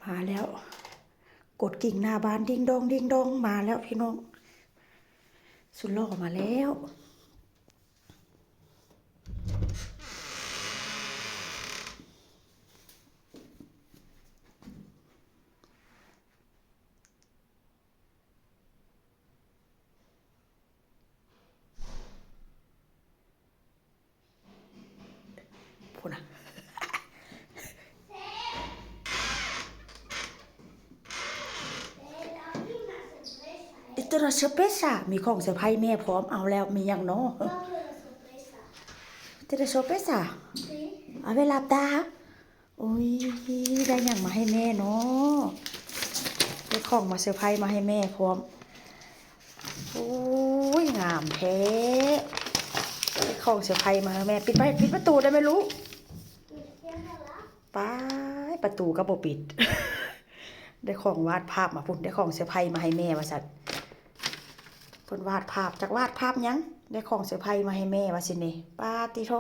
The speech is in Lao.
ມາແລ້ວ ກົດກິ່ງໜ້າບ້ານ ດິງດອງ ດິງດອງ ມາແລ້ວພີ່ນ້ອງ ສຸດຫຼໍ່ມາແລ້ວ. ພຸ້ນນະ Esto es una sorpresa. ມີຂອງເຊີໄພແມ່ພ້ອມ. ເອົາແລ້ວ ມີຫຍັງເນາະ? Esto es una sorpresa. A ver, abre. ໂອ້ຍ ໄດ້ຫຍັງມາໃຫ້ແມ່ເນາະ? ໄດ້ຂອງມາເຊີໄພມາໃຫ້ແມ່ພ້ອມ. ໂອ້ຍ ງາມແທ້ ໄດ້ຂອງເຊີໄພມາໃຫ້ແມ່. ປິດໄວ້ ປິດປະຕູໄດ້ໄໝລູກ? ປ້າຍ ປະຕູກໍບໍ່ປິດ. ໄດ້ຂອງວາດພາບມາພຸ້ນ ໄດ້ຂອງເຊີໄພມາໃຫ້ແມ່ວ່າຊັ້ນ. ເພິ່ນວາດພາບ ຈັກວາດພາບຫຍັງ? ໄດ້ຂອງເຊີໄພມາໃຫ້ແມ່ວ່າຊັ້ນເດ. ປາດຕິໂທ.